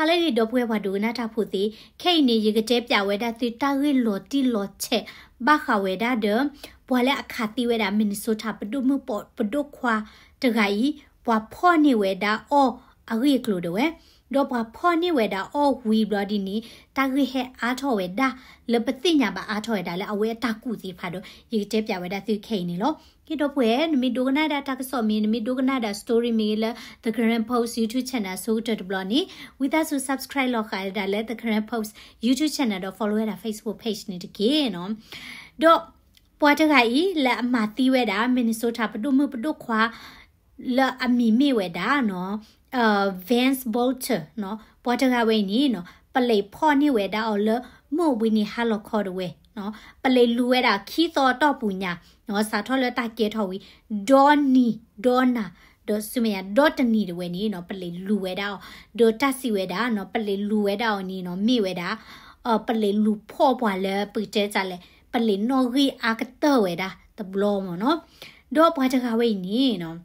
ဟါလၢအဂ့ၤ ဒီပုၢ်ဝဲၢ်ပှၤဒိကနၣ်တၢ်ဖိသ့ၣ်, ခဲအံၤန့ၣ် ယကတဲပၠးဝဲဒၣ်သုတၢ်ဂ့ၢ်လီၤတံၢ်လီၤဆဲး ဘၣ်ဃးဝဲဒၣ်ဒီး ပှၤလၢအခးသံဝဲဒၣ် Minnesota ပဒိၣ်မုၣ်ပဒိၣ်ခွါတဂၤအံၤ ပှၤဖီၣ်န့ၢ်ဝဲဒၣ်အီၤအဂ့ၢ်အကျိၤဒၣ်ဝဲ, ဒီးပှၤဖီၣ်န့ၢ်ဝဲဒၣ်အီၤဝံၤဘျီဒ်န့ၣ် တၢ်ဂ့ၢ်ဟဲအါထီၣ်ဝဲဒၣ် လၢပသ့ၣ်ညါဘၣ်အါထီၣ်ဝဲဒၣ်လၢအဝဲအတၢ်ကူၣ်သ့ၣ်တဖၣ်ဒီး ယကတဲပၠးဝဲဒၣ်သုခဲအံၤန့ၣ်လီၤ. က့ၤဒီပုၢ်ဝဲၢ် နမ့ၢ်ဒိကနၣ်ဒၣ်တၢ်ကစီၣ်မ့ၢ် နမ့ၢ်ဒိကနၣ်ဒၣ် story မ့ၢ်ဂ့ၤလၢ The Karen Post YouTube channel အဆိကတၢၢ်တဘျီန့ၣ် ဝံသးစူၤ subscribe လီၤဃာ်ဝဲဒၣ်လၢ The Karen Post YouTube channel ဒီး follow ဝဲဒၣ် Facebook page န့ၣ်တက့ၢ်နီၤ. ဒီးပှၤတဂၤအံၤလၢအမၤသံဝဲဒၣ် Minnesota ပဒိၣ်မုၣ်ပဒိၣ်ခွါ လၢအမံၤမ့ၢ်ဝဲဒၣ်နီၤ Vince Bolter နီၤ, ပှၤတဂၤဝဲအံၤန့ၣ်နီၤ ပလံးဖီၣ်န့ၢ်ဝဲဒၣ်အီၤလၢ မုၢ်ဝံၤန့ၣ်ဟါလီၤခီတဝဲ, ပလံးလူၤဝဲဒၣ်ခံသီအတီၢ်ပူၤညါ, စးထီၣ်လၢတၢ်ကဲထီၣ်ဝံၤ ဒီနံၤ ဒီနၤ ဒီးဆူမဲာ်ညါ ဒီတနံၤတဝဲန့ၣ်နီၤ ပလံးလူၤဝဲဒၣ်အီၤ, ဒီးတၢ်စံးဝဲဒၣ်နီၤ ပလံးလူၤဝဲဒၣ်အီၤန့ၣ်နီၤ မ့ၢ်ဝဲဒၣ် ပလံးလူၤဖီၣ်ပှၤလၢ ပကတဲတၢ်လဲၣ် ပလံးနီၣ်ဂံၢ်အါကတၢၢ်ဝဲဒၣ်တဘျီမ့ၢ်နီၤ. ဒီးပှၤတဂၤဝဲအံၤန့ၣ်နီၤ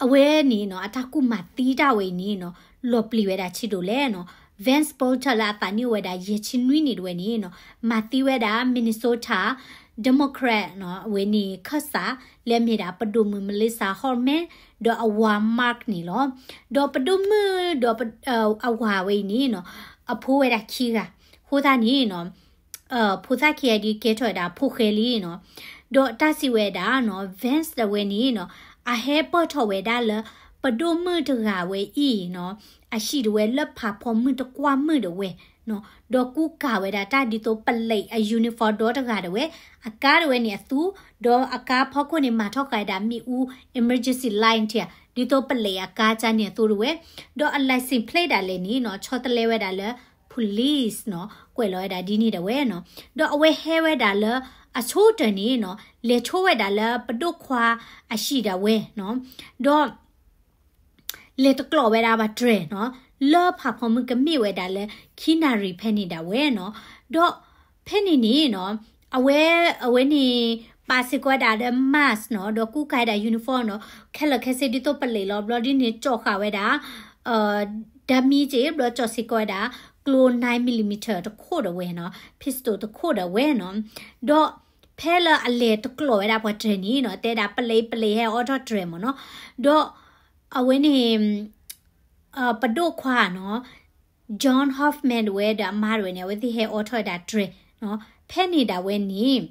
အဝဲန့ၣ်နီၤ အတၢ်ကူၣ်မၤသံတၢ်ဝဲအံၤန့ၣ်နီၤ လီၤပျံၤဝဲဒၣ်ဆံးဒိၣ်လဲၣ်နီၤ. Vince Bolter လၢအသးနံၣ်အိၣ်ဝဲဒၣ် ယဲၢ်ဆံနွံနံၣ်တဝဲန့ၣ်နီၤ မၤသံဝဲဒၣ် Minnesota Democrat နီၤ အဝဲန့ၣ်ခၢၣ်စး လၢအမ့ၢ်ဒၣ်ပဒိၣ်မုၣ် Melissa Holman ဒီးအဝၤ Mark န့ၣ်လီၤ. ဒီးပဒိၣ်မုၣ်ဒီး အဝၤဝဲအံၤန့ၣ်နီၤ အဖိဝဲဒၣ်ခံဂၤ, အဃိသတးန့ၣ်နီၤ ဖိသၣ်ခံဂၤဒ်ကဲထီၣ်ဝဲဒၣ်ဖိဃဲလံနီၤ. ဒီးတၢ်စံးဝဲဒၣ်နီၤ Vince တဝဲန့ၣ်နီၤ အဟဲပၢၢ်ထီၣ်ဝဲဒၣ်လၢ ပဒိၣ်မုၣ်တဂၤဝဲအံၤနီၤ အဟံၣ်တဝဲလၢဖးဖီမုၢ်တကွၢ်မုၢ်တဝဲနီၤ, ဒီးကူကၤဝဲဒၣ်တၢ်ဒ်သိးပလံးအ uniform ဒီတဂၤတဝဲ, အကါတဝဲန့ၣ်အသူ, ဒီးအကါဖီခိၣ်န့ၣ် မၤထီၣ်ဃာ်ဝဲဒၣ်မ့ၣ်အူ emergency light ဧါ, ဒ်သိးပလံးအကါကန့ၣ်အသိးတဝဲ, ဒီးအ license plate ဒၣ်လဲာ်န့ၣ်နီၤ ဆီတလဲဝဲဒၣ်လၢ police နီၤ ကွဲးလီၤဝဲဒၣ်ဒ်န့ၣ်ဒၣ်ဝဲနီၤ. ဒီးအဝဲဟဲဝဲဒၣ်လၢ အဆိကတၢၢ်န့ၣ်နီၤ လဲၤဆိဝဲဒၣ်လၢပဒိၣ်ခွါအဟံၣ်ဒၣ်ဝဲနီၤ, ဒီး လဲၤတကျိးဝဲဒၣ်ပှၤတြဲၤနီၤ လၢဖးဖီမုၢ်ကမ့ၢ်ဝဲဒၣ်လၢ ခံနၣ်ရံၣ်ဖဲန့ၣ်ဒၣ်ဝဲနီၤ. ဒီးဖဲန့ၣ်န့ၣ်နီၤ အဝဲ အဝဲန့ၣ် ပာ်စ့ၢ်ကီးဝဲဒၣ်ဒီး mask နီၤ ဒီးကူကၤဝဲဒၣ် uniform နီၤ ခဲလၢာ်ခဲဆ့ဒ်သိးပလံးလီၤ. ဘျီဒ်န့ၣ် ကၠီၣ်ဃာ်ဝဲဒၣ် ဓာတ်မီး က့ၢ် ဘျီကၠီၣ်စ့ၢ်ကီးဝဲဒၣ် ကျိ nine millimeter တခိၣ်ဒၣ်ဝဲနီၤ pistol တခိၣ်ဒၣ်ဝဲနီၤ. ဒီးဖဲလၢအလဲၤတကျိးဝဲဒၣ်ပှၤတြဲၤန့ၣ်နီၤ တဲဒၣ်ပလံး ပလံးဟဲအိးထီၣ်တြဲၤမ့ၢ်နီၤ. ဒီးအဝဲန့ၣ် ပဒိၣ်ခွါနီၤ John Hoffman တဝဲဒီးအမါတဝဲန့ၣ် အဝဲသ့ၣ်ဟဲအိးထီၣ်ဝဲဒၣ်တြဲၤနီၤ. ဖဲန့ၣ်ဒၣ်ဝဲန့ၣ်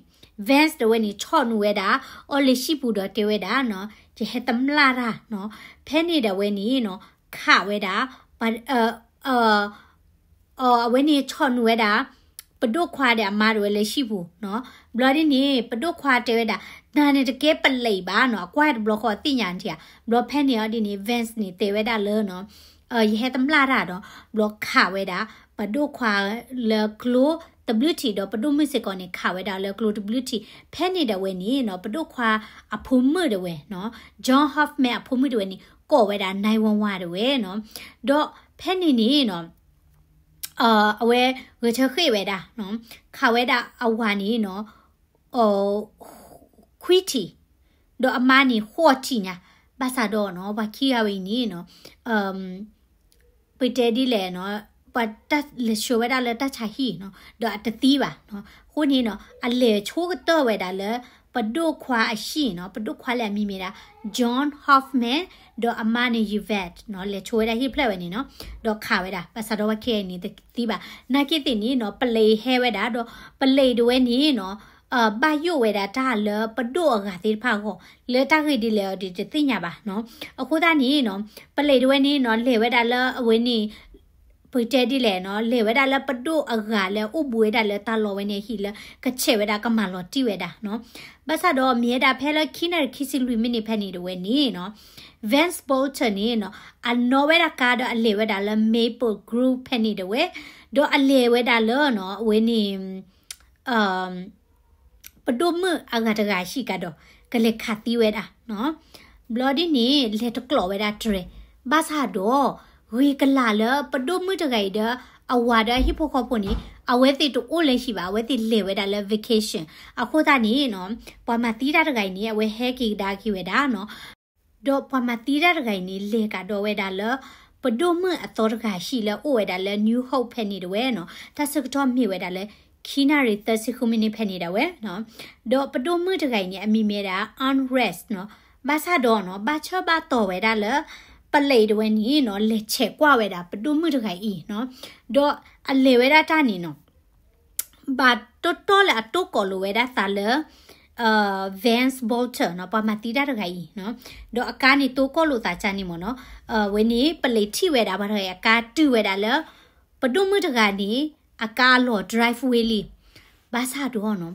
Vance တဝဲန့ၣ် ဆီၣ်နုာ်ဝဲဒၣ် အီၤလၢဟံၣ်ပူၤဒီးတဲဝဲဒၣ်နီၤ ယဟဲတမျၢ်တၢ်နီၤ. ဖဲန့ၣ်ဒၣ်ဝဲန့ၣ်နီၤ ခးဝဲဒၣ် ပှၤ အဝဲန့ၣ်ဆီၣ်နုာ်ဝဲဒၣ် ပဒိၣ်ခွါဒီးအမါတဝဲလၢဟံၣ်ပူၤနီၤ. ဘျီဒ်န့ၣ် ပဒိၣ်ခွါတဲဝဲဒၣ် နၤန့ၣ်တကဲပလံးဘၣ်နီၤ, အကွၢ်တဘျီဃီသ့ၣ်ညါနထံၣ်ဧါ. ဘျီဖဲန့ၣ်အီၤဒ်န့ၣ် Vance န့ၣ်တဲဝဲဒၣ်လၢနီၤ ယဟဲတမျၢ်တၢ်ဒီး ဘျီခးဝဲဒၣ် ပဒိၣ်ခွါလၢကျိတဘျုးထံး ဒီးပဒိၣ်မုၣ်စ့ၢ်ကီးန့ၣ် ခးဝဲဒၣ်လၢကျိတဘျုးထံး. ဖဲန့ၣ်ဒၣ်ဝဲန့ၣ်နီၤ ပဒိၣ်ခွါအဖိမုၣ်ဒၣ်ဝဲနီၤ John Hoffman အဖိမုၣ်ဒၣ်ဝဲန့ၣ် ကိးဝဲဒၣ် nine one one ဒၣ်ဝဲနီၤ. ဒီးဖဲန့ၣ်န့ၣ်နီၤ အဝဲဂဲၤဆၢဃ့ၢ်ဝဲဒၣ်နီၤ ခးဝဲဒၣ်အဝၤန့ၣ်နီၤ ခွံထံး ဒီးအမါန့ၣ်ဃိးထံးညါ. ဘၣ်ဆၣ်ဒီးနီၤ ပှၤခံဂၤဝဲအံၤန့ၣ်နီၤ ပတဲဒ်လဲၣ်နီၤ ပှၤတၢ်လဲၤဆှၢဝဲဒၣ်လၢတၢ်ဆါဟံၣ်နီၤ ဒီးအတသံဘၣ်နီၤ. အဃိန့ၣ်နီၤ အလဲၤဆိကတၢၢ်ဝဲဒၣ်လၢ ပဒိၣ်ခွါအဟံၣ်နီၤ ပဒိၣ်ခွါလၢအမံၤမ့ၢ်ဒၣ် John Hoffman ဒီးအမါန့ၣ် Yvette နီၤ လဲၤဆိဝဲဒၣ်ဟံၣ်ဖျၢၣ်ဝဲန့ၣ်နီၤ ဒီးခးဝဲဒၣ်. ဘၣ်ဆၣ်ဒီးပှၤခံဂၤအံၤန့ၣ်တသံဘၣ်. နာ်က့သ့ၣ်န့ၣ်နီၤ ပလံးဟဲဝဲဒၣ်ဒီး ပလံးဒၣ်ဝဲန့ၣ်နီၤ ဘၣ်ယိၣ်ဝဲဒၣ်တၢ်လၢပဒိၣ်အဂၤသ့ၣ်တဖၣ်အဂီၢ် လၢတၢ်ဂ့ၢ်ဒ်လဲၣ်အီၤဒ်တသ့ၣ်ညါဘၣ်နီၤ. အဃိသတးန့ၣ်နီၤ ပလံးဒၣ်ဝဲန့ၣ်နီၤ လဲၤဝဲဒၣ်လၢအဝဲန့ၣ် ပတဲဒ်လဲၣ်နီၤ လဲၤဝဲဒၣ်လၢပဒိၣ်အဂၤလၢအိၣ်ဘူးဝဲဒၣ်လၢတၢ်လီၢ်ဝဲန့ၣ်အဟံၣ်လၢ ကဆဲးဝဲဒၣ်ကမၤလီၤတံၢ်ဝဲဒၣ်နီၤ. ဘၣ်ဆၣ်ဒီးမ့ၢ်ဝဲဒၣ်ဖဲလၢခံနၣ်ရံၣ်ခံဆံလွံၢ်မံးနံးဖဲန့ၣ်ဒၣ်ဝဲန့ၣ်နီၤ Vance Bolter န့ၣ်နီၤ အနီၣ်ဝဲဒၣ်ကါဒီးအလဲၤဝဲဒၣ်လၢ Maple Grove ဖဲန့ၣ်ဒၣ်ဝဲ ဒီးအလဲၤဝဲဒၣ်လၢနီၤ အဝဲန့ၣ် ပဒိၣ်မုၣ်အဂၤတဂၤဟံၣ်ကဒီး ကလဲၤခးသံဝဲဒၣ်နီၤ. ဘျီဒ်န့ၣ် လဲၤတကျိးဝဲဒၣ်တြဲၤ ဘၣ်ဆၣ်ဒီး ဂ့ၤကလာ်လၢပဒိၣ်မုၣ်တဂၤအံၤဒီး အဝၤဒီးအဟံၣ်ဖိဃီဖိန့ၣ် အဝဲသ့ၣ်တအိၣ်လၢဟံၣ်ဘၣ် အဝဲသ့ၣ်လဲၤဝဲဒၣ်လၢ vacation. အဃိသတးန့ၣ်နီၤ ပှၤမၤသံတၢ်တဂၤအံၤန့ၣ် အဝဲဟဲက့ၤကဒါက့ၤဝဲဒၣ်နီၤ ဒီးပှၤမၤသံတၢ်တဂၤအံၤန့ၣ် လဲၤကဒီးဝဲဒၣ်လၢ ပဒိၣ်မုၣ်အသီတဂၤဟံၣ်လၢအိၣ်ဝဲဒၣ်လၢ New Hope ဖဲန့ၣ်ဒၣ်ဝဲနီၤ, တၢ်ဆၢကတီၢ်မ့ၢ်ဝဲဒၣ်လၢ ခံနၣ်ရံၣ်သၢဆံဃုမံးနံးဖဲန့ၣ်ဒၣ်ဝဲနီၤ. ဒီးပဒိၣ်မုၣ်တဂၤအံၤန့ၣ် အမံၤမ့ၢ်ဒၣ် Ann Rest နီၤ. ဘၣ်ဆၣ်ဒီးနီၤ ဘၣ်ဆၢဘၣ်တီၤဝဲဒၣ်လၢ ပလံးဒၣ်ဝဲန့ၣ်နီၤ လဲၤဆဲးကွၢ်ဝဲဒၣ်ပဒိၣ်မုၣ်တဂၤအံၤနီၤ, ဒီးအလဲၤဝဲဒၣ်တၢ်န့ၣ်နီၤ ဘၣ်တီတီလၢအတိၢ်ကိးလိာ်ဝဲဒၣ်သးလၢ Vance Bolter နီၤ, ပှၤမၤသံတၢ်တဂၤအံၤနီၤ, ဒီးအကါန့ၣ်တိၢ်ကိးလိာ်သးကၢ်န့ၣ်မ့ၢ်နီၤ, ဝဲန့ၣ် ပလံးထံၣ်ဝဲဒၣ်ပှၤတဂၤအံၤအကါတုၤဝဲဒၣ်လၢ ပဒိၣ်မုၣ်တဂၤန့ၣ် အကါအလီၢ် drive ဝဲလံ, ဘၣ်ဆၣ်ဒီးနီၤ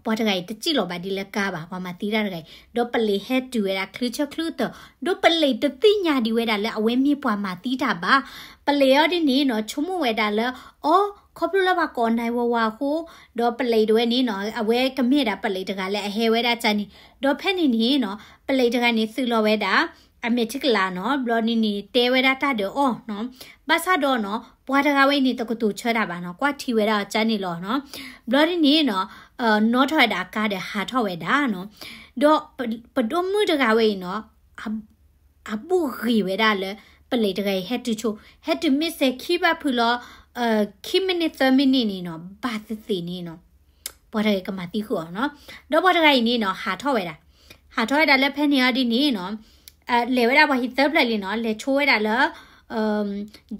ပှၤတဂၤအံၤတစံၣ်လီၤဘၣ်ဒ်လၢကါဘၣ်, ပှၤမၤသံတၢ်တဂၤအံၤ, ဒီးပလံးဟဲတုၤဝဲဒၣ်ချုးဆၢချုးကတၢၢ်, ဒီးပလံးတသ့ၣ်ညါဒံးဝဲဒၣ်လၢအဝဲမ့ၢ်ပှၤမၤသံတၢ်ဘၣ်. ပလံးအီၤဒ်န့ၣ်နီၤ ဆိကမိၣ်ဝဲဒၣ်လၢ အီ ခီဖျိလၢပှၤကိး nine one one အဃိ, ဒီးပလံးဒၣ်ဝဲန့ၣ်နီၤ အဝဲကမ့ၢ်ဒၣ်ပလံးတဂၤလၢအဟဲဝဲဒၣ်ကၢ်န့ၣ်, ဒီးဖဲန့ၣ်န့ၣ်နီၤ ပလံးတဂၤန့ၣ်သုးလီၤဝဲဒၣ် အမဲာ်ထံကလၤနီၤ, ဘျီန့ၣ်န့ၣ် တဲဝဲဒၣ်တၢ်ဒီးအီၤနီၤ, ဘၣ်ဆၣ်ဒီးနီၤ ပှၤတဂၤဝဲအံၤန့ၣ် တကတိၤဆၢတၢ်ဘၣ်နီၤ, ကွၢ်ထံဝဲဒၣ်အီၤကၢ်န့ၣ်လီၤနီၤ, ဘျီန့ၣ်န့ၣ်နီၤ နီၣ်ထီၣ်ဝဲဒၣ်အကါဒီးဟးထီၣ်ဝဲဒၣ်နီၤ, ဒီးပဒိၣ်မုၣ်တဂၤဝဲအံၤနီၤ အဘူးဂ့ၤဝဲဒၣ်လၢ ပလံးတဂၤအံၤဟဲတုၤဆိ, ဟဲတုၤမ့ၢ်စဲၤခံဘၣ်ဖုးလီၤ ခံမံးနံးသၢမံးနံးန့ၣ်နီၤ ဘၣ်သ့ၣ်သ့ၣ်န့ၣ်နီၤ ပှၤတဂၤကမၤသံဃုာ်အီၤနီၤ, ဒီးပှၤတဂၤအံၤန့ၣ်နီၤ ဟးထီၣ်ဝဲဒၣ်, ဟးထီၣ်ဝဲဒၣ်လၢဖဲန့ၣ်အီၤဒ်န့ၣ်နီၤ လဲၤဝဲဒၣ်ပှၤဟံၣ်သၢဖျၢၣ်လံနီၤ, လဲၤဆိဝဲဒၣ်လၢ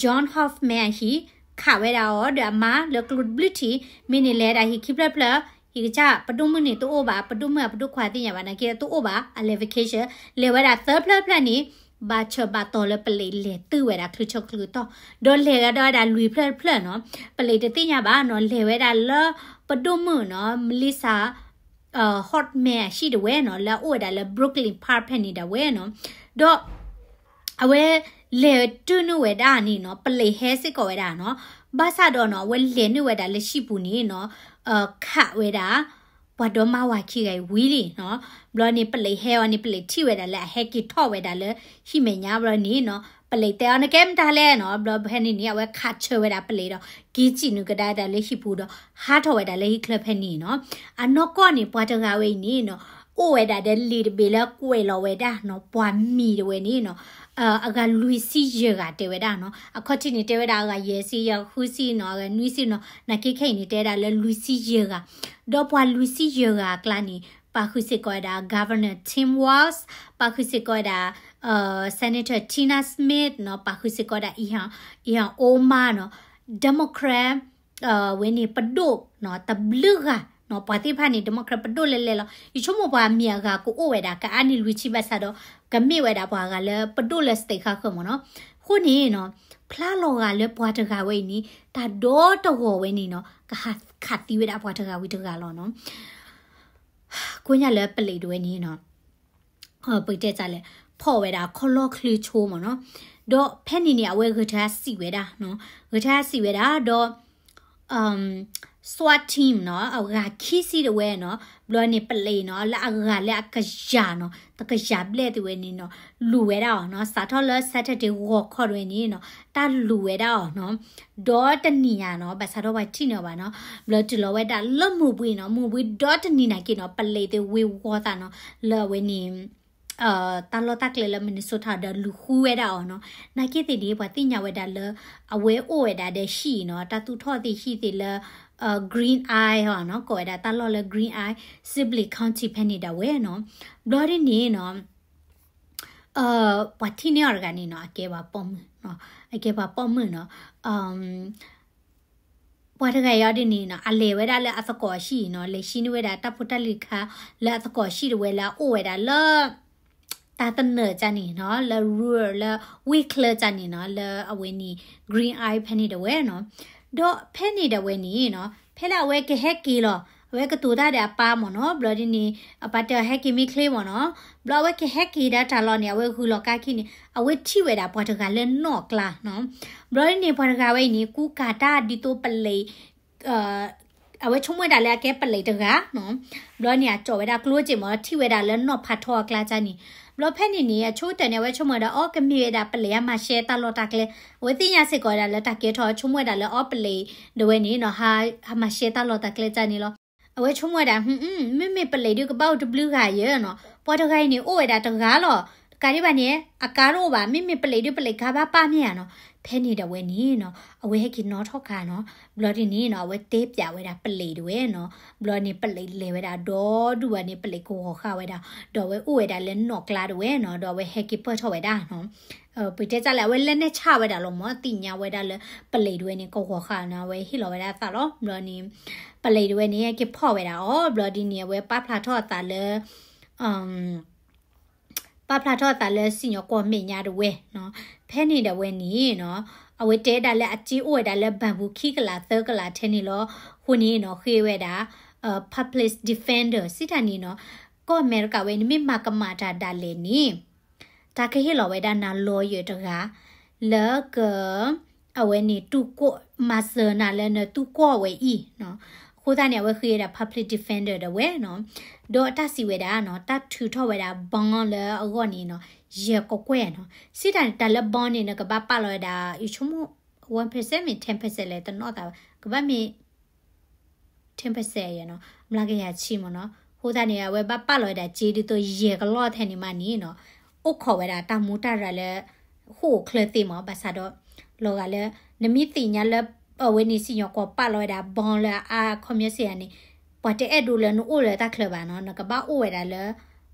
John Hoffman အဟံၣ်, ခးဝဲဒၣ်အီၤဒီးအမါလၢကျိတဘျုးထံး, မ့ၢ်န့ၣ်လဲၤဒၣ်ဟံၣ်ခံဖျၢၣ်ဖျၢၣ်, ဟံၣ်ကစၢ်ပဒိၣ်မုၣ်န့ၣ်တအိၣ်ဘၣ်, ပဒိၣ်မုၣ်အပဒိၣ်ခွါသ့ၣ်ညါဘၣ်နာ်က့တအိၣ်ဘၣ်, အလဲၤ vacation, လဲၤဝဲဒၣ်သၢဖျၢၣ်ဖျၢၣ်န့ၣ် ဘၣ်ဆၢဘၣ်တီၤလၢပလံးလဲၤတုၤဝဲဒၣ်ချုးဆၢချုးကတီၢ်, ဒီးလဲၤဂၤဒီးဝဲဒၣ်လွံၢ်ဖျၢၣ်တဖျၢၣ်နီၤ, ပလံးတသ့ၣ်ညါဘၣ်နီၤ, လဲၤဝဲဒၣ်လၢပဒိၣ်မုၣ်နီၤ Melissa Hoffman အဟံၣ်ဒၣ်ဝဲနီၤ, လၢအအိၣ်ဝဲဒၣ်လၢ Brooklyn Park ဖဲန့ၣ်ဒၣ်ဝဲနီၤ, ဒီး အဝဲလဲၤတုၤနုာ်ဝဲဒၣ်န့ၣ်နီၤ, ပလံးဟဲစ့ၢ်ကီးဝဲဒၣ်နီၤ, ဘၣ်ဆၣ်ဒီးနီၤ အဝဲလဲၤနုာ်ဝဲဒၣ်လၢဟံၣ်ပူၤန့ၣ်နီၤ, ခးဝဲဒၣ် ပှၤဒီမါဝၤခံဂၤအံၤဝံၤလံနီၤ, ဘျီန့ၣ် ပလံးဟဲအီၤန့ၣ် ပလံးထံၣ်ဝဲဒၣ်လၢအဟဲက့ၤထီၣ်ဝဲဒၣ်လၢဟံၣ်မဲာ်ညါဘျီန့ၣ်နီၤ, ပလံးတဲအီၤနကဲမတၤလဲၣ်နီၤ, ဘျီဖဲန့ၣ်န့ၣ် အဝဲခးဆၢဝဲဒၣ်ပလံးဒီး က့ၤစံၣ်နုာ်ကဒါဒၣ်လၢဟံၣ်ပူၤဒီး ဟးထီၣ်ဝဲဒၣ်လၢဟံၣ်ချၢဖဲန့ၣ်နီၤ, အနီၢ်ကီၢ်န့ၣ် ပှၤတဂၤဝဲအံၤန့ၣ်နီၤ အိၣ်ဝဲဒၣ်ဒီးလံာ်တဘ့ၣ်လၢကွဲးလီၤဝဲဒၣ်နီၤ, ပှၤမံၤဒၣ်ဝဲန့ၣ်နီၤ, အဂၤလွံၢ်ဆံယဲၢ်ဂၤတဲဝဲဒၣ်နီၤ, အခီၣ်ထံးန့ၣ်တဲဝဲဒၣ်အဂၤယဲၢ်ဆံ အဂၤဃုဆံနီၤ, အဂၤနွံဆံနီၤ, နာ်က့ခဲအံၤန့ၣ်တဲဝဲဒၣ်လၢလွံၢ်ဆံယဲၢ်ဂၤ, ဒီးပှၤလွံၢ်ဆံယဲၢ်ဂၤအကျါန့ၣ် ပာ်ဃုာ်စ့ၢ်ကီးဝဲဒၣ် Governor Tim Walz, ပာ်ဃုာ်စ့ၢ်ကီးဝဲဒၣ် Senator Tina Smith နီၤ, ပာ်ဃုာ�စ့ၢ်ကီးဝဲဒၣ် Ilhan Omar နီၤ, Democrat ဝဲန့ၣ်ပဒိၣ်နီၤ တဘျုးဂၤနီၤ, ပှၤသ့ၣ်တဖၣ်န့ၣ် Democrat ပဒိၣ်လဲၤလဲၤလီၤ, ယဆိကမိၣ်ပှၤမံၤအဂၤကအိၣ်ဝဲဒၣ် ကအါန့ၢ်လွံၢ်ဆံဘၣ်ဆၣ်ဒီး ကမ့ၢ်ဝဲဒၣ်ပှၤအဂၤလၢပဒိၣ်လၢ state ဃါဃၢၤမ့ၢ်နီၤ, အဃိန့ၣ်နီၤ ဖျါလီၤဂာ်လၢပှၤတဂၤဝဲအံၤန့ၣ် တၢ်ဒီတဂီၤဝဲန့ၣ်နီၤ ကဟးခးသံဝဲဒၣ်ပှၤတဂၤဝံၤတဂၤလီၤနီၤ. ကိညၣ်လၢပလံးဒၣ်ဝဲန့ၣ်နီၤ ပတဲတၢ်လဲၣ် ဖီၣ်ဝဲဒၣ်ခီၣ်လီၢ်ချၢဆိမ့ၢ်နီၤ, ဒီးဖဲန့ၣ်န့ၣ် အဝဲဂဲၤထၢၣ်စံးဝဲဒၣ်နီၤ, ဂဲၤထၢၣ်စံးဝဲဒၣ်ဒီး SWAT team နီၤ အဂၤခံဆံဒၣ်ဝဲနီၤ, ဘျီန့ၣ်ပလံးနီၤ လၢအဂၤလၢအကယၤနီၤ တကယၤဘျဲၣ်သ့ၣ်ဝဲန့ၣ်နီၤ လူၤဝဲဒၣ်အီၤနီၤ, စးထီၣ်လၢ Saturday ဂီၤခီဒၣ်ဝဲန့ၣ်နီၤ တၢ်လူၤဝဲဒၣ်အီၤနီၤ, ဒီးတနံၤညါနီၤ ဘၣ်ဆၣ်ထီၣ်ပှၤထံၣ်န့ၢ်အီၤဘၣ်နီၤ, ဘျီတုၤလီၤဝဲဒၣ်လၢမုၢ်ဘှံးနီၤ, မုၢ်ဘှံးဒီတနံၤနာ်က့နီၤ ပလံးသ့ၣ်ဝ့ၤဝီၤသးနီၤ လၢအဝဲန့ၣ် တၢ်လီၢ်တၢ်ကျဲလၢ Minnesota ဒီးလူၤဃုဝဲဒၣ်အီၤနီၤ, နာ်က့သ့ၣ်န့ၣ် ပှၤသ့ၣ်ညါဝဲဒၣ်လၢ အဝဲအိၣ်ဝဲဒၣ်ဒီးဟံၣ်နီၤ, တၢ်သူၣ်ထီၣ်သ့ၣ်ဟံၣ်သ့ၣ်လၢ Green Eye နီၤ, ကိးဝဲဒၣ်တၢ်လီၢ်လၢ Green Eye, Sibley County ဖဲန့ၣ်ဒၣ်ဝဲနီၤ, ဘျီဒ်န့ၣ်နီၤ ပှၤထံၣ်န့ၢ်အီၤတဂၤန့ၣ်နီၤ အကဲပှၤပိာ်မုၣ်နီၤ, အကဲပှၤပိာ်မုၣ်နီၤ, ပှၤတဂၤအံၤအီၤဒ်န့ၣ်နီၤ အလဲၤဝဲဒၣ်လၢအသကိးအဟံၣ်နီၤ, လဲၤဟံးန့ၢ်ဝဲဒၣ်တၢ်ဖိတၢ်လံၤတခါ လၢအသကိးအဟံၣ်ဒၣ်ဝဲလၢအအိၣ်ဝဲဒၣ်လၢ တၢ်တနၢၤကၢ်န့ၣ်နီၤ လၢ rural လၢဝ့ၢ်ချၢကၢ်န့ၣ်နီၤ လၢအဝဲန့ၣ် Green Eye ဖဲန့ၣ်ဒၣ်ဝဲနီၤ, ဒီးဖဲန့ၣ်ဒၣ်ဝဲန့ၣ်နီၤ ဖဲလၢအဝဲကဟဲက့ၤလီၤ အဝဲကတိၤတၢ်ဒီးအပၢ်မ့ၢ်နီၤ, ဘျီဒ်န့ၣ် အပၢ်တဲအီၤဟဲက့ၤမ့ၢ်ချ့မ့ၢ်နီၤ, ဘျီအဝဲကဟဲက့ၤဒၣ်တၢ်လီၤန့ၣ် အဝဲဂုာ်လီၤကါခံန့ၣ် အဝဲထံၣ်ဝဲဒၣ်ပှၤတဂၤလၢနီၣ်ကျါနီၤ, ဘျီဒ်န့ၣ် ပှၤတဂၤဝဲအံၤန့ၣ် ကူကၤတၢ်ဒ်သိးပလံး အဝဲဆိကမိၣ်ဝဲဒၣ်လၢအကဲပလံးတဂၤနီၤ, ဘျီန့ၣ် အကၠီဝဲဒၣ်ကျိက့ၢ်မ့ၢ် ထံၣ်ဝဲဒၣ်လၢနီၣ်ဖးထီအကျါကၢ်န့ၣ်, ဘျီဖဲန့ၣ်န့ၣ် အဆိကတၢၢ်န့ၣ် အဝဲဆိကမိၣ်ဝဲဒၣ် အီ ကမ့ၢ်ဝဲဒၣ်ပလံးအမၤရှဲတၢ်လီၢ်တၢ်ကျဲ, အဝဲသ့ၣ်ညါစ့ၢ်ကီးဝဲဒၣ်လၢတၢ်ကဲထီၣ် ဆိကမိၣ်ဝဲဒၣ်လၢအီပလံးဒၣ်ဝဲန့ၣ်နီၤ ဟးမၤရှဲတၢ်လီၢ်တၢ်ကျဲကၢ်န့ၣ်လီၤ. အဝဲဆိကမိၣ်ဝဲဒၣ် မ့မ့ၢ်ပလံးဒုးကဘၣ်အိၣ်တဘျုးဂၤယဲနီၤ, ပှၤတဂၤအံၤန့ၣ် အိၣ်ဝဲဒၣ်တဂၤလီၤ, ကးဒံးဘၣ်န့ၣ် အကါတအိၣ်ဘၣ်, မ့မ့ၢ်ပလံးဒုး ပလံးကါဘၣ်ပၢ်မ့ၢ်ဧါနီၤ. ဖဲန့ၣ်ဒၣ်ဝဲန့ၣ်နီၤ အဝဲဟဲက့ၤနီၣ်ထီၣ်ကါနီၤ. ဘျီဒ်န့ၣ်နီၤ အဝဲတဲပၠးဝဲဒၣ်ပလံးဒၣ်ဝဲနီၤ. ဘျီန့ၣ် ပလံးလဲၤဝဲဒၣ်ဒီဒူၣ်ဘၣ်န့ၣ် ပလံးကဝီၤဃာ်ဝဲဒၣ်, ဒီးအဝဲအိၣ်ဝဲဒၣ်လၢနီၣ်ကျါဒၣ်ဝဲနီၤ, ဒီးအဝဲဟဲက့ၤပၢၢ်ထီၣ်ဝဲဒၣ်နီၤ. ပတဲတၢ်လဲၣ် အဝဲလဲၤနဲၣ်ဆၣ်ဝဲဒၣ်လီၤမၢ်, သ့ၣ်ညါဝဲဒၣ်လၢ ပလံးဒၣ်ဝဲန့ၣ် ကဝီၤဃာ်နီၤ, အဝဲဟ့ၣ်လီၤဝဲဒၣ်အသးလီၤ. ဘျီန့ၣ် ပလံးဒၣ်ဝဲန့ၣ် ဟဲက့ၤဖီၣ်ဝဲဒၣ်အီၤ, ဘျီဒ်န့ၣ် အဝဲပာ်ဖျါထီၣ်အသးလၢ ပာ်ဖျါထီၣ်အသးလၢစံၣ်ညီၣ်ကွီၢ်မဲာ်ညါဒၣ်ဝဲနီၤ. ဖဲန့ၣ်ဒၣ်ဝဲန့ၣ်နီၤ အဝဲတဲဒၣ်လၢအစ့အိၣ်ဝဲဒၣ်လၢ bamboo ခံကလးသၢကလးထဲန့ၣ်လီၤ. အဃိန့ၣ်နီၤ ဃ့ဝဲဒၣ် public defender စံးတၢ်န့ၣ်နီၤ, ကီၢ်အမဲရကၤဝဲန့ၣ် မ့ၢ်မၤကမၣ်တၢ်ဒၣ်လဲာ်န့ၣ် တၢ်ကဟ့ၣ်လီၤဝဲဒၣ်နၤ lawyer တဂၤ လၢက အဝဲန့ၣ် တူၢ်ကီၢ် မၤစၢၤနၤလၢနတူၢ်ကီၢ်ဝဲအံၤနီၤ. အဃိသတးန့ၣ် အဝဲဃ့ဝဲဒၣ် public defender ဒၣ်ဝဲနီၤ. ဒီးတၢ်စံးဝဲဒၣ်နီၤ တၢ်ထုးထီၣ်ဝဲဒၣ် bond လၢအဂီၢ်န့ၣ်နီၤ ယဲၢ်ကကွဲၢ်နီၤ. စံးတၢ်န့ၣ် တၢ်လၢ bond န့ၣ် နကဘၣ်ပာ်လီၤဝဲဒၣ် ယဆိကမိၣ် one percent မ့ၢ် ten percent လဲၣ် တနီၣ်သးဘၣ်, ကဘၣ်မ့ၢ် ten percent နီၤ, မျးကယၤဆံမ့ၢ်နီၤ. အဃိသတးန့ၣ် အဝဲဘၣ်ပာ်လီၤဝဲဒၣ်စ့ဒ်သိးယဲၢ်ကလီၢ်ထဲန့ၣ်မးန့ၣ်နီၤ အိၣ်ခိးဝဲဒၣ်တၢ်မူတၢ်ရၤလၢ ဃိာ်အိၣ်ချၢသ့မး ဘၣ်ဆၣ်ဒီး လီၤဂာ်လၢ နမ့ၢ်သ့ၣ်ညါလၢ အဝဲန့ၣ်စံၣ်ညီၣ်ကွီၢ်ပာ်လီၤဝဲဒၣ် bond လၢအါခီပညီစ့ၢ်ဧါန့ၣ် ပှၤတအဲၣ်ဒိးလၢနအိၣ်လၢတၢ်ချၢဘၣ်နီၤ, နကဘၣ်အိၣ်ဝဲဒၣ်လၢ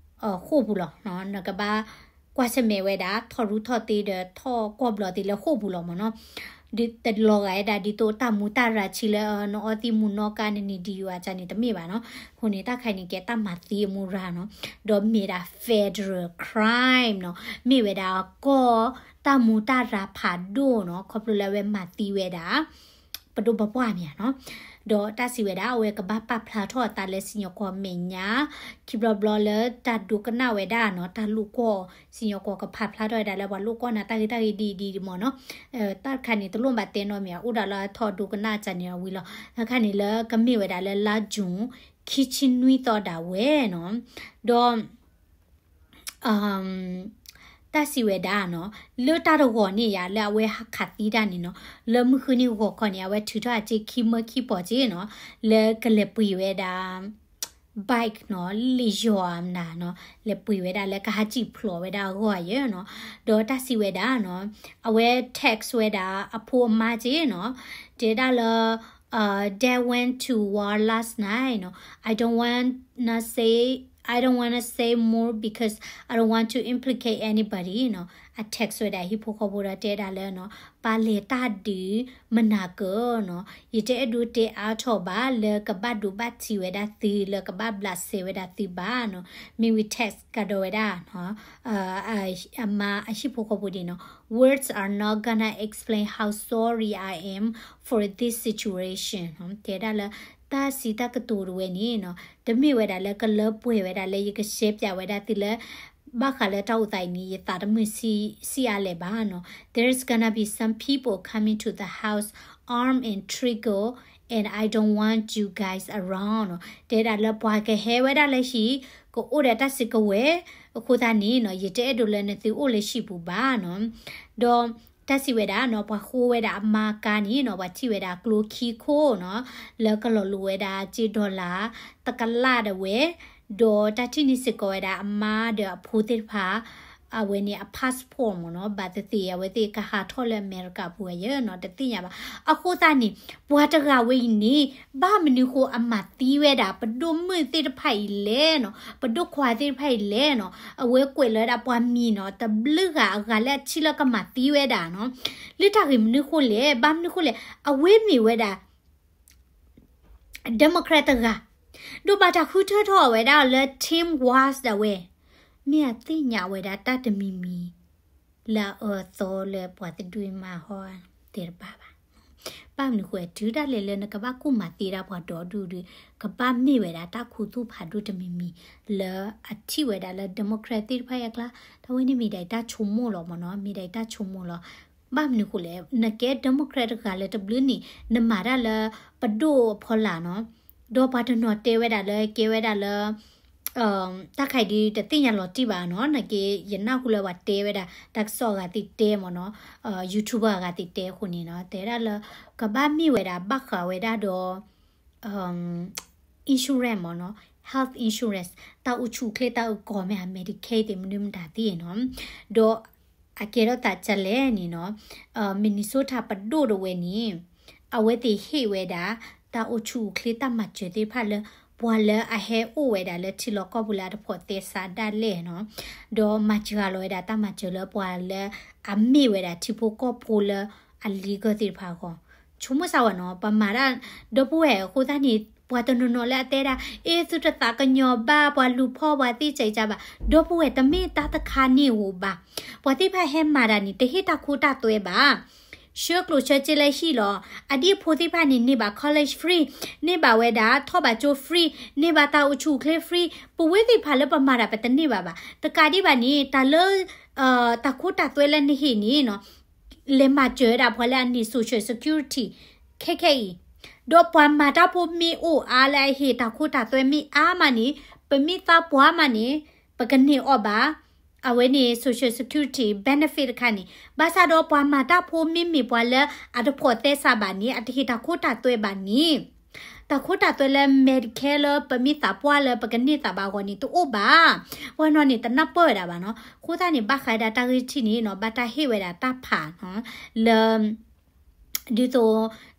ဃိာ်ပူၤလီၤနီၤ, နကဘၣ်ကွၢ်ဆၢၣ်မဲာ်ဝဲဒၣ် ထီၣ်ရူထီၣ်သ့ဒီးထီၣ်ကွီၢ်ဘျီၣ်သ့လၢဃိာ်ပူၤလီၤမ့ၢ်နီၤ. ဒ်တလီၤဂာ်ဝဲဒၣ်ဒ်သိးတၢ်မူတၢ်ရၤဆံးလၢ နအီသံးမူးနီၢ်ကါ နနံၤဒံးယွၤကန့ၣ် တမ့ၢ်ဘၣ်နီၤ. အဃိန့ၣ် တၢ်ခါန့ၣ်ကဲတၢ်မၤသံအမူရၤနီၤ, ဒီးမ့ၢ်ဒၣ် federal crime နီၤ, မ့ၢ်ဝဲဒၣ်ကီၢ်တၢ်မူတၢ်ရၤဖးဒိၣ်နီၤ, ခီဖျိလၢအဝဲမၤသံဝဲဒၣ် ပဒိၣ်ပပှၢ်မ့ၢ်ဧါနီၤ. ဒီးတၢ်စံးဝဲဒၣ် အဝဲကဘၣ်ပာ်ဖျါထီၣ်အသးလၢစံၣ်ညီၣ်ကွီၢ်မဲာ်ညါ ခံဘျီဘျီလၢတၢ်ဒိကနၣ်ဝဲဒၣ်နီၤ, တၢ်လိာ်ကွီၢ် စံၣ်ညီၣ်ကွီၢ်ကဖးဖျါထီၣ်ဝဲဒၣ်လၢပှၤလိာ်ကွီၢ်နၤတၢ်ဂ့ၢ်တၢ်ဂ့ၢ်ဒ်အံၤဒ်အံၤမ့ၢ်နီၤ. တၢ်တခါန့ၣ် တလိၣ်ဘၣ်တဲနီတမံၤ အိၣ်ဒၣ်လၢအထီၣ်ဒိကနၣ်အစၢ်န့ၣ်အဝံၤလီၤ. တၢ်တခါန့ၣ်လၢကမ့ၢ်ဝဲဒၣ်လၢလါ June ခံဆံနွံသီဒၣ်ဝဲနီၤ. ဒီး တၢ်စံးဝဲဒၣ်နီၤ, လၢတၢ်တဂီၤန့ၣ်ယါ လၢအဝဲဟးခးသံတၢ်န့ၣ်နီၤ, လၢမုၢ်ဃုနံၤဂီၤခီန့ၣ် အဝဲထုးထီၣ်အစ့ခံမၢခံပီၤစ့နီၤ, လၢကလဲၤပှ့ၤဝဲဒၣ် bike နီၤ, လံာ်ယီၤအမနၤနီၤ, လဲၤပှ့ၤဝဲဒၣ်လၢကဟးစံၣ်ဖျိးဝဲဒၣ်အဂီၢ်ယဲနီၤ. ဒီးတၢ်စံးဝဲဒၣ်နီၤ, အဝဲ text ဝဲဒၣ်အဖိအမါစ့နီၤ, တဲဒၣ်လၢ Dad went to war last night နီၤ, I don't wanna say I don't wanna say more because I don't want to implicate anybody နီၤ. အ text ဝဲဒၣ်ဟံၣ်ဖိဃီဖိဒီးတဲဒၣ်လၢနီၤ, ပၢ်လဲၤတၢ်ဒုးမနၤကၢၤနီၤ, ယတအဲၣ်ဒိးတဲအါထီၣ်ဘၣ်လၢကဘၣ်ဒိးဘၣ်ထံးဝဲဒၣ်သု လၢကဘၣ်ဘျးစဲဝဲဒၣ်သုဘၣ်နီၤ. မ့ၢ်ဝံၤ text ကဒီးဝဲဒၣ်နီၤ အမါအဟံၣ်ဖိဃီဖိဒ်နီၤ, Words are not gonna explain how sorry I am for this situation နီၤ. တဲဒၣ်လၢ တၢ်စံးတၢ်ကတိၤတဝဲန့ၣ်နီၤ, တမ့ၢ်ဝဲဒၣ်လၢကလၢပှဲၤဝဲဒၣ်လၢယကရှဲပၠးဝဲဒၣ်သုလၢ ဘၣ်ဃးလၢတၢ်အိၣ်သးအံၤန့ၣ် ယသးတမုာ်ဆံးအါလဲၣ်ဘၣ်နီၤ. There's gonna be some people coming to the house armed and trigger and I don't want you guys around နီၤ. တဲဒၣ်လၢပှၤကဟဲဝဲဒၣ်လၢဟံၣ် ကအိၣ်ဒီးတၢ်စုကဝဲၤ အဃိသတးန့ၣ်နီၤ ယတအဲၣ်ဒိးလၢနသုအိၣ်လၢဟံၣ်ပူၤဘၣ်နီၤ. ဒီးတၢ်စံးဝဲဒၣ်နီၤ ပှၤဃိဝဲဒၣ်အမါကါန့ၣ်နီၤ ပှၤထံၣ်ဝဲဒၣ်ကျိခံခိၣ်နီၤ လၢကလီၤလိၤဝဲဒၣ်စ့ dollar တကလးဒၣ်ဝဲ ဒီးတၢ်ထံၣ်န့ၢ်စ့ၢ်ကီးဝဲဒၣ်အမါဒီးအဖိသ့ၣ်တဖၣ် အဝဲန့ၣ်အ passport မ့ၢ်နီၤ ဘၣ်သ့ၣ်သ့ၣ် အဝဲသ့ၣ်ကဟးထီၣ်လၢအမဲရကၤပူၤဧါယဲနီၤ တသ့ၣ်ညါဘၣ်. အဃိသတးန့ၣ် ပှၤတဂၤဝဲအံၤန့ၣ် ဘၣ်မနုၤဃိအမၤသံဝဲဒၣ် ပဒိၣ်မုၣ်သ့ၣ်တဖၣ်အံၤလဲၣ်နီၤ ပဒိၣ်ခွါသ့ၣ်တဖၣ်အံၤလဲၣ်နီၤ အဝဲကွဲးလီၤဝဲဒၣ်ပှၤမံၤနီၤ တဘျုးဂၤအဂၤလၢအထံၣ်လၢကမၤသံဝဲဒၣ်နီၤ လၢတၢ်ဂ့ၢ်မနုၤဃိလဲၣ် ဘၣ်မနုၤဃိလဲၣ် အဝဲမ့ၢ်ဝဲဒၣ် Democrat တဂၤ ဒိးဘၣ်တၢ်ဃုထၢထီၣ်ဝဲဒၣ်လၢ Tim Walz ဒၣ်ဝဲ မ့ၢ်အသ့ၣ်ညါဝဲဒၣ်တၢ်တမံၤမံၤ လၢအအၢအသီလၢပှၤတဒူၣ်မၤဟီသ့ၣ်တဖၣ်ဘၣ်. ဘၣ်မနုၤဃိ တုၤဒၣ်လဲာ်လၢနကဘၣ်ကိၢ်မၤသံဒၣ်ပှၤဒီဒူၣ်ဒီး ကဘၣ်မ့ၢ်ဝဲဒၣ်တၢ်ခူသူၣ်ဖးဒိၣ်တမံၤမံၤ လၢအထံၣ်ဝဲဒၣ်လၢ Democrat သ့ၣ်တဖၣ်အကျါ တၢ်ဝဲန့ၣ်မ့ၢ်ဒၣ်အတၢ်ဆိကမိၣ်လီၤမ့ၢ်နီၤ မ့ၢ်ဒၣ်အတၢ်ဆိကမိၣ်လီၤ. ဘၣ်မနုၤဃိလဲၣ် နကဲ Democrat တဂၤလၢတဘျုးနံၣ် နမၤတၢ်လၢပဒိၣ်အဖီလာ်နီၤ ဒီးပှၤတနီၤတဲဝဲဒၣ်လၢ ကဲဝဲဒၣ်လၢ တၢ်ခါအံၤဒုးတသ့ၣ်ညါလီၤတံၢ်ဘၣ်နီၤ နက့ ယနၢ်ဟူလၢပှၤတဲဝဲဒၣ် တၢ်ကစီၣ်အဂၤသ့ၣ်တဲမ့ၢ်နီၤ YouTuber အဂၤသ့ၣ်တဲအဃိန့ၣ်နီၤ တဲဝဲဒၣ်လၢ ကဘၣ်မ့ၢ်ဝဲဒၣ်ဘၣ်ဃးဝဲဒၣ်ဒီး insurance မ့ၢ်နီၤ health insurance တၢ်အိၣ်ဆူၣ်အိၣ်ချ့တၢ်အုၣ်ကီၤမ့ၢ် Medicaid သ့ၣ်မနုၤမတၤသ့ၣ်နီၤ, ဒီးအကဲထီၣ်သးဒ်လဲၣ်န့ၣ်နီၤ, Minnesota ပဒိၣ်တဝဲန့ၣ် အဝဲသ့ၣ်ဟ့ၣ်ဝဲဒၣ် တၢ်အိၣ်ဆူၣ်အိၣ်ချ့တၢ်မၤစၢၤသ့ၣ်တဖၣ်လၢ ပှၤလၢအဟဲအိၣ်ဝဲဒၣ်လၢထံလီၢ်ကီၢ်ပူၤလၢအတဖိးသဲစးဒၣ်လဲာ်နီၤ, ဒီးမၤစၢၤဂၤလီၤဝဲဒၣ်တၢ်မၤစၢၤလၢပှၤလၢအမ့ၢ်ဝဲဒၣ်ထံဖိကီၢ်ဖိလၢအလံၤကၢၢ်သ့ၣ်တဖၣ်အဂီၢ်, ဆိကမိၣ်စၢ်ဝဲနီၤ, ပမၤတၢ်ဒီပုၢ်ဝဲၢ်အဃိသတးန့ၣ် ပှၤတနီၤနီၤလၢအတဲဒၣ် အ့ သုတသးကညီၤဘၣ် ပှၤလူၤဖီၣ်ပှၤသ့ၣ်ကဲကဘၣ်, ဒီပုၢ်ဝဲၢ်တမ့ၢ်တၢ်တခါန့ၣ်ဧိၤဘၣ်, ပှၤသ့ၣ်တဖၣ်ဟဲမၤတၢ်န့ၣ် တဟ့ၣ်တၢ်ခိတၢ်သွဲဘၣ် ဆှၢကျိၣ်ဆှၢစ့လၢဟံၣ်လီၤ. အဒံၣ်အဖိသ့ၣ်တဖၣ်န့ၣ် န့ၢ်ဘၣ် college free, န့ၢ်ဘၣ်ဝဲဒၣ်ထီၣ်ဘၣ်ကၠိ free, န့ၢ်ဘၣ်တၢ်အိၣ်ဆူၣ်အိၣ်ချ့ free, ပဝဲသ့ၣ်တဖၣ်လၢပမၤတၢ်ပတန့ၢ်ဘၣ်ဘၣ်. တကးဒံးဘၣ်န့ၣ် တၢ်လၢ တၢ်ခိတၢ်သွဲလၢနဟ့ၣ်န့ၣ်နီၤ, လဲၤမၤစၢၤဝဲဒၣ်ပှၤလၢအန့ၢ် social security ခဲခဲအံၤ, ဒီးပှၤမၤတၢ်ဖိမ့ၢ်အိၣ်အါလၢအဟ့ၣ်တၢ်ခိတၢ်သွဲမ့ၢ်အါမးန့ၣ် ပမ့ၢ်သးပှၢ်မးန့ၣ် ပကန့ၢ်အီၤဘၣ် အဝဲန့ၣ် social security benefit တခါန့ၣ်, ဘၣ်ဆၣ်ဒီးပှၤမၤတၢ်ဖိမ့မ့ၢ်ပှၤလၢအတဖိးသဲစးဘၣ်န့ၣ် အတဟ့ၣ်တၢ်ခိတၢ်သွဲဘၣ်န့ၣ်, တၢ်ခိတၢ်သွဲလၢ Medicare လၢပမ့ၢ်သးပှၢ်လၢပကန့ၢ်သးဘၣ်အဂီၢ်န့ၣ် တအိၣ်ဘၣ်. ပှၤနီၤန့ၣ် တနၢ်ပၢၢ်ဝဲဒၣ်ဘၣ်နီၤ. အဃိသတးန့ၣ် ဘၣ်ဃးဒၣ်တၢ်ဂ့ၢ်ထံၣ်န့ၣ်နီၤ ဘၣ်တၢ်ဟ့ၣ်ဝဲဒၣ်တၢ်ဖးနီၤ လၢ ဒ်သိး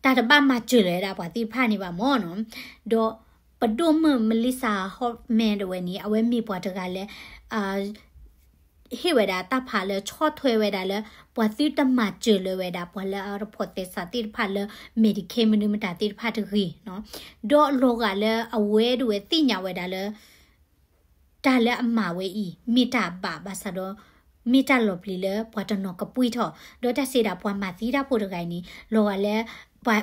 တၢ်တဘၣ်မၤစၢၤလၢၤဝဲဒၣ်ပှၤသ့ၣ်တဖၣ်န့ၣ်ဘၣ်မ့ၢ်နီၤ. ဒီးပဒိၣ်မုၣ် Melissa Hoffman တဝဲန့ၣ် အဝဲမ့ၢ်ပှၤတဂၤလၢ ဟ့ၣ်ဝဲဒၣ်တၢ်ဖးလၢဆီၣ်ထွဲဝဲဒၣ်လၢ ပှၤသုတမၤစၢၤလၢၤဝဲဒၣ် ပှၤလၢအတဖိးသဲစးသ့ၣ်တဖၣ်လၢ Medicaid မနုၤမတၤသ့ၣ်တဖၣ်တဂ့ၤနီၤ. ဒီးလီၤဂာ်လၢအဝဲဒၣ်ဝဲသ့ၣ်ညါဝဲဒၣ်လၢ တၢ်လၢအမၤဝဲအံၤ မ့ၢ်တၢ်ဘၣ်ဘၣ်ဆၣ်ဒီး မ့ၢ်တၢ်လီၤပျံၤလၢပှၤတနီၤကပှ့ၤထီၣ်, ဒီးတၢ်စံးဒၣ်ပှၤမၤသံတၢ်ဖိတဂၤအံၤန့ၣ် လီၤဂာ်လၢ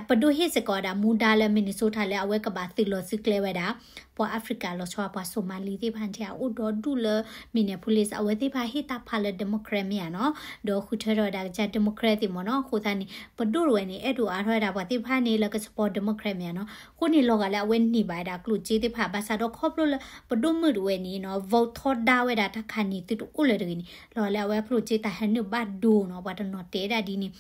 ပဒိၣ်ဟ့ၣ်စ့ၢ်ကီးဝဲဒၣ်မူဒါလၢ Minnesota လၢအဝဲကဘၣ်သုးလီၤသုးကျဲဝဲဒၣ် ပှၤအၤဖရံကၤလီၤဆီ ပှၤစိၤမၤလံသ့ၣ်တဖၣ်န့ၣ် အအိၣ်ဒီဒူၣ်လၢ Minneapolis အဝဲသ့ၣ်တဖၣ်ဟ့ၣ်တၢ်ဖးလၢ Democrat မ့ၢ်ဧါနီၤ, ဒီးဃုထၢထီၣ်ဝဲဒၣ်ကစၢ် Democrat သ့ၣ်မ့ၢ်နီၤ. အဃိသတးန့ၣ် ပဒိၣ်တဝဲန့ၣ် အဲၣ်ဒိးအါထီၣ်ဝဲဒၣ်ပှၤသ့ၣ်တဖၣ်န့ၣ် လၢက support Democrat မ့ၢ်ဧါနီၤ. အဃိန့ၣ် လီၤဂာ်လၢအဝဲန့ၢ်ဘၣ်ဝဲဒၣ်ကျိၣ်စ့သ့ၣ်တဖၣ် ဘၣ်ဆၣ်ဒီးခီဖျိလၢ ပဒိၣ်မုၣ်တဝဲန့ၣ်နီၤ vote ထီဒါဝဲဒၣ်တၢ်ခါန့ၣ် သုတအိၣ်လၢၤတဂ့ၤန့ၣ် လီၤဂာ်လၢအဝဲကျိၣ်စ့တၢ်ဟဲနုာ်ဘၣ်ဒိနီၤ ပှၤတနီၤတဲဒၣ်ဒ်န့ၣ်.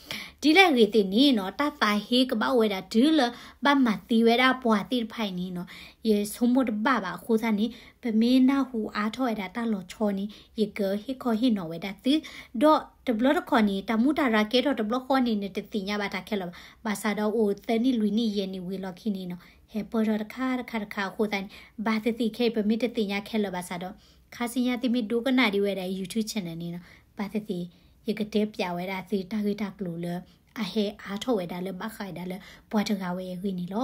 ဒ်လဲၣ်ဂ့ၤသ့ၣ်န့ၣ်နီၤ တၢ်သးဟ့ကဘၣ်အိၣ်ဝဲဒၣ်တုၤလၢဘၣ်မၤသံဝဲဒၣ်ပှၤသ့ၣ်တဖၣ်အံၤန့ၣ်နီၤ ယဆိကမိၣ်တဘၣ်ဘၣ်. အဃိသတးန့ၣ် ပမ့ၢ်နၢ်ဟူအါထီၣ်ဝဲဒၣ်တၢ်လီၤဆီန့ၣ် ယကဟ့ၣ်ခီဟ့ၣ်နီၤဝဲဒၣ်သု ဒီးတဘျီတခီၣ်န့ၣ် တၢ်မူတၢ်ရၤကဲထီၣ်တဘျီဃီန့ၣ် နတသ့ၣ်ညါဘၣ်တၢ်ခဲလၢာ်ဘၣ်. ဘၣ်ဆၣ်ဒီးအိၣ်သၢနံၣ်လွံၢ်နံၣ်ယဲၢ်နံၣ်ဝံၤလီၢ်ခံန့ၣ်နီၤ ဟဲပၢၢ်ထီၣ်တခါတခါတခါအဃိသတးန့ၣ် ဘၣ်သ့ၣ်သ့ၣ်ခဲအံၤ ပမ့ၢ်တသ့ၣ်ညါခဲလၢာ်ဘၣ်ဆၣ်ဒီး ခါဆူညါသုမ့ၢ်ဒိကနၣ်ဒံးဝဲဒၣ် YouTube channel န့ၣ်နီၤ ဘၣ်သ့ၣ်သ့ၣ် ယကတဲပျးဝဲဒၣ်သုတၢ်ဂ့ၢ်တၢ်ကျိၤလၢ အဟဲအါထီၣ်ဝဲဒၣ်လၢဘၣ်ဃးဝဲဒၣ်လၢပှၤတဂၤဝဲအဂ့ၢ်န့ၣ်လီၤ.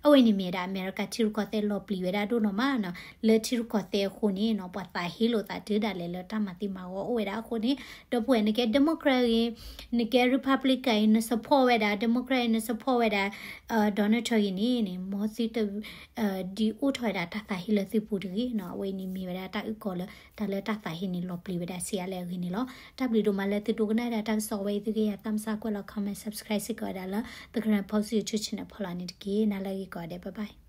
အဝဲန့ၣ်မ့ၢ်ဝဲဒၣ် အမဲရကၤထံရူၢ်ကီၢ်သဲးလီၤပျံၤဝဲဒၣ်ဒိၣ်နီၢ်မးနီၤ. လၢထံရူၢ်ကီၢ်သဲးအဃိန့ၣ်နီၤ ပှၤသးဟ့လိာ်သးတုၤဒၣ်လဲာ်လၢတၢ်မၤသံမၤဂီၤအိၣ်ဝဲဒၣ်အဃိန့ၣ် ဒီပုၢ်ဝဲၢ် နကဲ Democrat ဂ့ၤ နကဲ Republican ဂ့ၤ န support ဝဲဒၣ် Democrat ဂ့ၤ န support ဝဲဒၣ် Donald Trump ဂ့ၤန့ၣ်န့ၣ် မ်သုတ ဒုးအိၣ်ထီၣ်ဝဲဒၣ်တၢ်သးဟ့လၢသုပူၤတဂ့ၤနီၤ. အဝဲန့ၣ်မ့ၢ်ဝဲဒၣ်တၢ်အုၣ်ကီၤလၢ တၢ်လၢတၢ်သးဟ့န့ၣ်လီၤပျံၤဝဲဒၣ်ဆံးအါလဲၣ်အဂ့ၢ်န့ၣ်လီၤ. တၢ်ဘျုးဒိၣ်မးလၢသုဒိကနၣ်ဒၣ်တၢ်ကစီၣ်ဝဲအံၤ သုကယၤသးမုၢ်ဆါကွဲးလီၤ comment subscribe စ့ၢ်ကီးဝဲဒၣ်လၢ The Karen Post YouTube channel ဖီလာ်န့ၣ်တက့ၢ်. နၤလၢအဂ့ၤကိးဂၤဒဲး bye bye.